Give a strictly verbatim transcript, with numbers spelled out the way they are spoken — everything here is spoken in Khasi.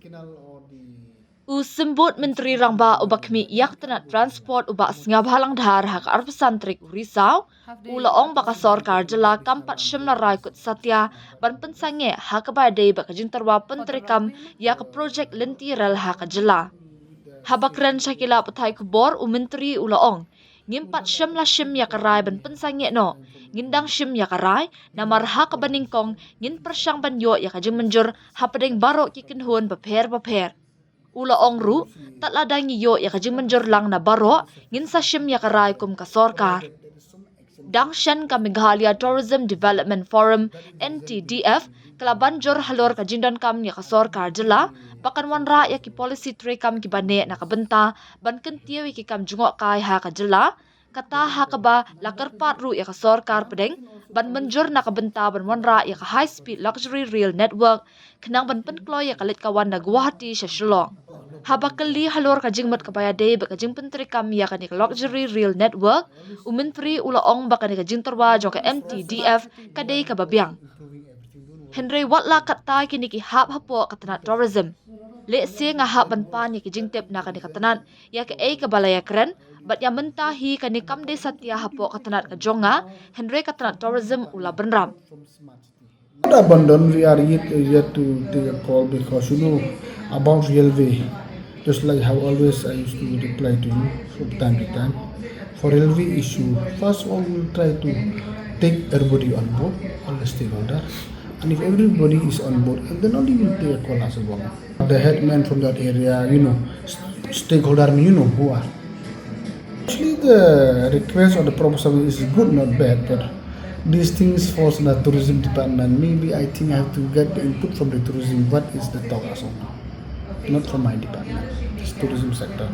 U Symbud Myntri Rangbah uba khmih ïa ka tnat transport u Bah Sniawbhalang Dhar ha ka arphew san tarik u Risaw u la ong ba ka sorkar jylla kam pat shym la rai kut satia ban pynsangeh ha kaba ïadei bad ka jingtyrwa pyntreikam ïa ka projek lynti rel ha ka jylla. Haba kren sha ki lad pathai khubor u Myntri u la ong, ngim pat shym la shim ïa ka rai ban pynsangeh noh. Ngin dang shim ïa ka rai namar ha kaba nyngkong ngin pyrshang ban ïoh ïa ka jingmynjur hapdeng baroh ki kynhun bapher bapher. U la ong ruh, tad lada ngi ïoh ïa ka jingmynjur lang na baroh, ngin sa shim ïa ka rai kum ka sorkar. Dang shen ka Meghalaya Tourism Development Forum, N T D F, ka la ban jur halor ka jingdonkam ïa ka sorkar jylla ba kan wanrah ïa ki policy treikam kiba neh na ka bynta ban kyntiew ïa ki kam jngohkai ha ka jylla, kata ha kaba la kyrpad ruh ïa ka sorkar pdeng ban mynjur na ka bynta ban wanrah ïa ka high speed luxury rail network khnang ban pynkloi ïa ka leit ka wan na Guwahati sha Shillong. Haba kylli halor ka jingmut kaba ïadei bad ka jingpyntreikam ïa kane ka luxury rail network, u Myntri u la ong ba kane ka jingtyrwa jong ka M T D F ka dei kaba biang. Hynrei wat la katta kine ki hap hapoh ka tnat tourism. Lehse nga hap ban pan ïa ki jingtip na kane ka tnat ïa kaei kaba la ïakren bad ïa mynta hi kane kam dei satia hapoh ka tnat ka jong nga, hynrei ka tnat tourism u la bynrap. Not abandon, we are yet, yet to take a call because, you know, about railway, just like how always I used to reply to you from time to time. For railway issue, first of all, we'll try to take everybody on board, all the stakeholders. And if everybody is on board, and then only we'll take a call as a government. The headman from that area, you know, st- stakeholder, you know who are. Actually, the request or the proposal is good, not bad, but these things falls under tourism department. Maybe I think I have to get the input from the tourism. What is the talk as of now? Not from my department. It's tourism sector.